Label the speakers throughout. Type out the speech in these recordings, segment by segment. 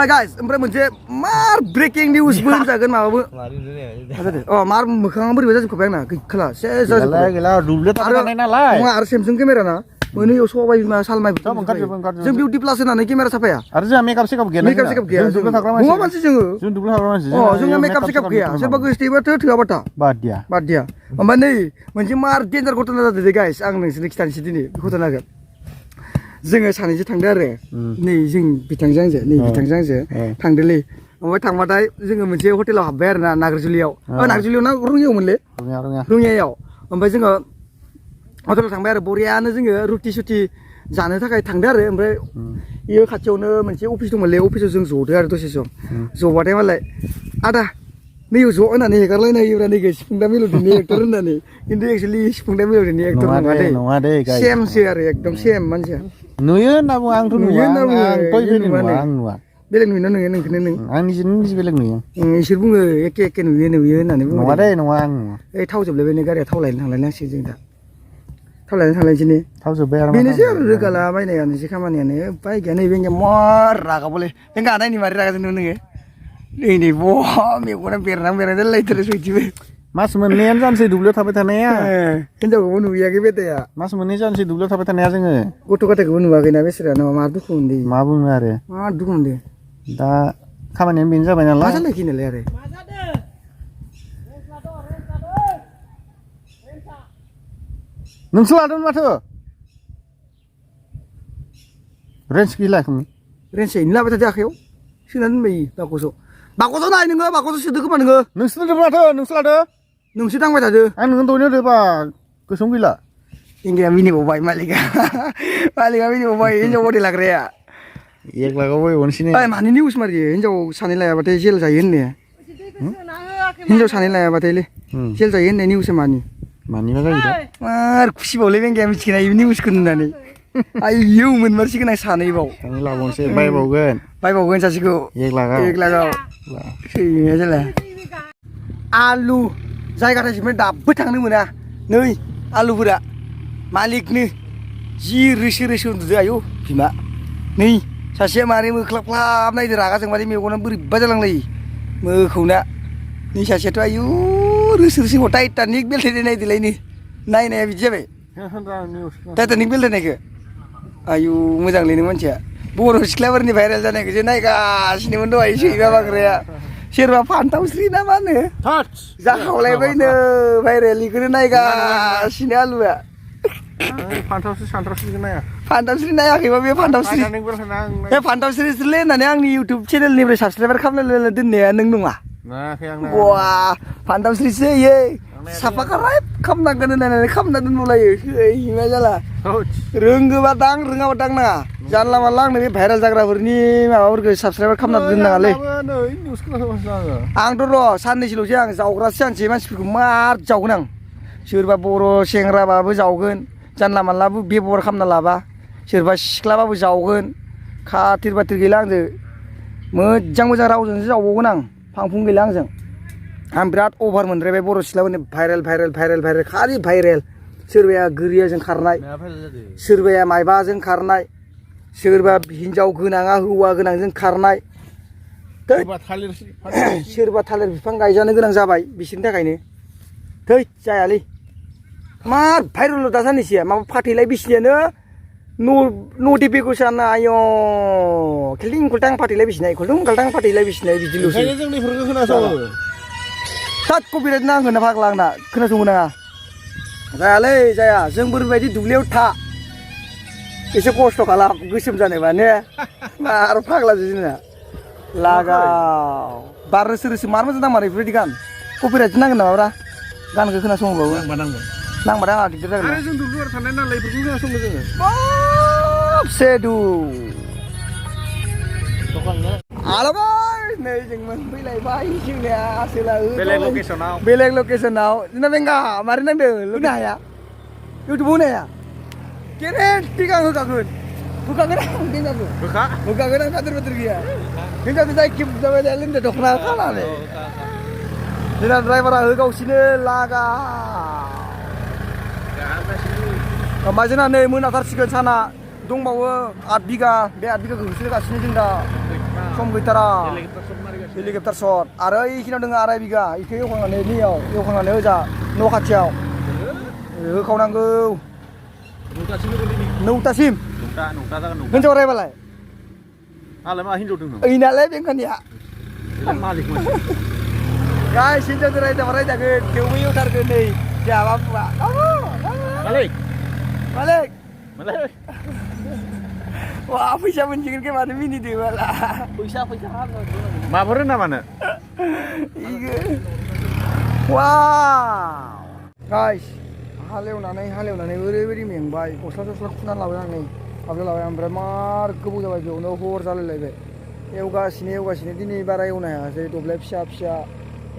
Speaker 1: guys ओमफ्राय मोनसे मार ब्रेकिं निउसबो होनजागोन माबाबो मार मोखाङा बोरैबा जाजोबखाबाय आंना गैखाला सेस जाजोबबाय
Speaker 2: गैला दुब्लियाव थानाय नालाय
Speaker 1: नङा आरो सेमसां केमेरा ना मोनो इयाव सबाय बिमा सालमाय जों बिउटि प्लास होनानै केमेरा साफाया
Speaker 2: आरो जोंहा मेकआप सेकआप गैया
Speaker 1: मेकआप सेकआप गैया
Speaker 2: दुब्लियाव थाग्रा
Speaker 1: हौवा मानसि जोङो
Speaker 2: जों दुब्लियाव थाग्रा मानसि
Speaker 1: जोंहा मेकआप सेकआप गैया सोरबा गोसथोबाथ' थोआबाथा
Speaker 2: बाद दिया
Speaker 1: ओमफ्राय नै मोनसे मार डेन्जार घटना जादों दे गाइस आं नोंसोरनो खिथानोसै दिनै बे घटनाखौ जोङो सानैजों थांदों आरो नै जों बिथांजों आंजों थांदोलै ओमफ्राय थांबाथाय जोङो मोनसे हटेलाव हाबबाय आरो ना नागारजुलियाव नागारजुलियाव ना रुङियावमोनलै रुङियायाव ओमफ्राय जोङो हटेलाव थांबाय आरो बरियानो जोङो रुटि सुटि जानो थाखाय थांदों आरो ओमफ्राय बेयो खाथियावनो मोनसे अफिस दंमोनलै अफिसाव जों ज'दों आरो दसे सम ज'बाथाय मालाय आदा नैयाव ज' होननानै हेगारलायनो हायोब्रा नैखौ सिफुंदा मेल'डिनि एक्टर होननानै खिन्थु एक्सुवेलि सिफुंदा मेल'डिनि एक्टर नङा दै सेमसो आरो एकदम सेम मानसिया
Speaker 2: नुयो होनना बुङो आंथ' नुवा आं नुवा
Speaker 1: बेलेग नुयो नोङो नोंखौनो नों
Speaker 2: आं निजे बेलेग नुयो
Speaker 1: इसोर बुङो एखे नुयो होननानै बुङो
Speaker 2: नङा दै नङा आं नुवा
Speaker 1: ओइ थाव जोबलायबाय गारिया थाव लायनो थांलायनांसिगोन जों दा थाव लायनो थांलायनोसै ने
Speaker 2: थाव जोब्बाय आरो
Speaker 1: बेनोसै आरो रोगाला बायनायानोसै खामानियानो उपाय गैया नैबे मार रागाबोलै नों गानायनि मारै रागा जोंनो नोङो नै मेगना बेरना लायथारो सयथिबो
Speaker 2: मास मोननैयानो जानोसै दुब्लियाव थाबाय थानाया
Speaker 1: हिनजावखौबो नुहैयाखै बेदाया
Speaker 2: मास मोननै जानोसै दुब्लियाव थाबाय थानाया जोङो
Speaker 1: गथ' गथायखौबो नुवाखैना बेसोरा मा दुखु मोनदों
Speaker 2: मा बुङो आरो
Speaker 1: मा दुखु मोनदों
Speaker 2: दा खामानियानो बेनो जाबाय नालाय
Speaker 1: मा जालायखै नालाय आरो
Speaker 2: नोंसो लादों माथो रेन्ज गैला
Speaker 1: रेन्ज इनो लाबाय थादो आखायाव सोना दोनबाय बाकसआव नाय नोङो बाकसआव सोदो खोमा नोङो
Speaker 2: नोंसो दोनदों माथो नोंसो लादो
Speaker 1: नोंसो दांबाय थादो
Speaker 2: आं नोंनो दौनो होदोबा गोसोआव गैला
Speaker 1: इंगिया मिनिबावबाय मालिका मिनिबावबाय हिनजाव बदि लाग्राया
Speaker 2: 1 लाखआव बायबावनोसै
Speaker 1: मानि निउस मारियो हिनजाव सानै लायाबाथाय जेल जायो होननाया हिनजाव सानै लायाबाथायलै जेल जायो होननाय निउसआ
Speaker 2: मानिबा जायो
Speaker 1: मार खुसिबावलै बेंगिया मिथिगोना बे निउसखौ नुनानै आयौ मोनमारसिगोन आं सानैबाव
Speaker 2: लाबावनोसै बायबावगोन
Speaker 1: सासेखौ
Speaker 2: 1 लाखआव
Speaker 1: सैया जाला आलु जायगा थाइसेनिफ्राय दाबो थांनो मोना नै आलुफोरा मालिकनो जि रोसो उन्दुदो आयौ बिमा नै सासेया मारै मोख्लाब नायदो रागा जोंबाथाय मेगना बोरैबा जालांलायो मोखौना नै सासेयाथ' आयु रोसो टाइटानिक बेलथायनाय नायदोलायनो नायनाया बिदि जाबाय टाइटानिक बेलथायनायखौ आयु मोजांलै नों मानसिया बर' सिख्लाफोरनि भाइरेल जानायखौसो नायगासिनोमोन दहाय सैमा बाग्राया सोरबा फान्थावस्रि ना मा होनो जाखावलायबायनो भाइरेल इखौनो नायगासिनो आलुआ फान्थावस्रि नायाखैबा बे फान्थावस्रिलै होननानै आंनि इउटुब चेनेलनिफ्राय साबसक्राइबार खालामलायना दोननाया नों नङा बा फान्थावस्रिसो इयो साफा खालामनांगोन होननानै खालामना दोनबावलायो मा जाला रोंगोबा दां रोङाबा दां नाङा जानला मानला आंनो बे भाइरेल जाग्राफोरनि माबाफोरखौ साबसक्राइबार खालामना दोननाङालै आंथ' र' साननैसोल'सै आं जावग्रासो जानोसै मानसिफोरखौ मार जावगोन आं सोरबा बर' सेंग्राबाबो जावगोन जानला मानलाबो बेबहार खालामना लाबा सोरबा सिख्लाबाबो जावगोन खाथिर बाथिर गैला आंजों मोजां रावजोंसो जावबावगोन आं फांफुं गैला आंजों आं बिराद अभार मोनद्रायबाय बर' सिख्लाफोरनि भाइरेल खालि भाइरेल सोरबाया गोरियाजों खारनाय सोरबाया माइबाजों खारनाय सोरबा हिनजाव गोनाङा हौवा गोनांजों खारनाय सोरबा थालिर बिफां गायजानो गोनां जाबाय बिसोरनि थाखायनो थै जायालै मार भाइरेल दा साननैसोया माबा फाथैलाय बिसिनियानो नटिफिकेसन आय खेलथिं खुलथां फाथैलाय बिसिनाय फाथैलाय बिसिनाय बिदिल'सै थाद कपिराइट नांगोन ना फाग्ला आंना खोनासंनो नाङा जायालै जाया जोंफोरबायदि दुब्लियाव था एसे खस्थ' खालाम गोसोम जानोबा ने आरो फाग्लासो जोंना लागाव बार रोसो मार मोजां नांमारो बेफोरबायदि गान कपिराइट नांगोन नामाब्रा गानखौ खोनासंबावो नांबाथाय आंहा दिगदार जागोन जों दुब्लियाव थानाय नालाय बेफोरखौ खोनासंनो जोङो सेदु आलाबाय नै जों मोनफैलायबाय जोंनिया आसोला बेलेग लकेसनाव जोंना बेंगा मारै नांदों लुनो हाया इउटुबाव होनो हाया गेरेन्टि आं होखागोन आं खाथिर बाथिर गैया हिनजावजों जाय खेब जाबाय लोंदो दख'ना खानानै जोंना ड्राइभारा होगावसिनो लागा ओमफ्राय जोंना नै मोनाथारसिगोन साना दंबावो 8 बिगा बे 8 बिगाखौ होसोगासिनो जों दा सम गैथारा हेलिकप्टार शट आरो इखिनियाव दङ 2.5 बिगा इखौ एवखांनानै नैयाव एवखांनानै ओजा न' खाथियाव होखावनांगौ 9टासिम हिनजाव रायबालाय
Speaker 2: आलाय मा हिनजाव दङ
Speaker 1: ओइनालाय बेंखानिया
Speaker 2: मालिकमोन
Speaker 1: गाइस हिनजावजों रायजागोन थेवबो एवथारगोन नै जोंहा बुवा
Speaker 2: मालिक
Speaker 1: मालिक
Speaker 2: मालिक
Speaker 1: wah फैसा मोनसिगोन के मानो मिनिदो माला फैसा
Speaker 2: माबोरै नामानो
Speaker 1: इगो वाव गाइस हालेवनानै ओरैबायदि मेंबाय गस्ला थस्ला खुनानै लाबाय आं नै हाबलाय लाबाय ओमफ्राय मार गोबाव जाबाय बेयावनो हर जालायलायबाय एवगासिनो दिनै बारा एवनो हायासै दब्लाय फिसा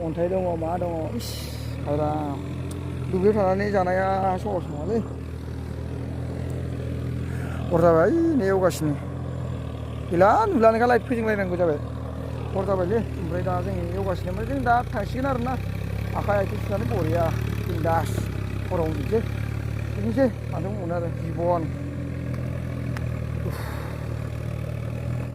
Speaker 1: अन्थाइ दङ मा दङ इस हाग्रा दुब्लियाव थानानै जानाया सहस नङालै हर जाबाय नै एवगासिनो गैला नुलानोखा लाइट फोजोंलायनांगौ जाबाय हर जाबायलै ओमफ्राय दा जों एवगासिनो ओमफ्राय जों दा थांसिगोन आरोना आखाइ आथिं सुनानै बरिया बिन्दास हराव उन्दुनोसै बिदिनोसै माथो बुंबावनो आरो जिबन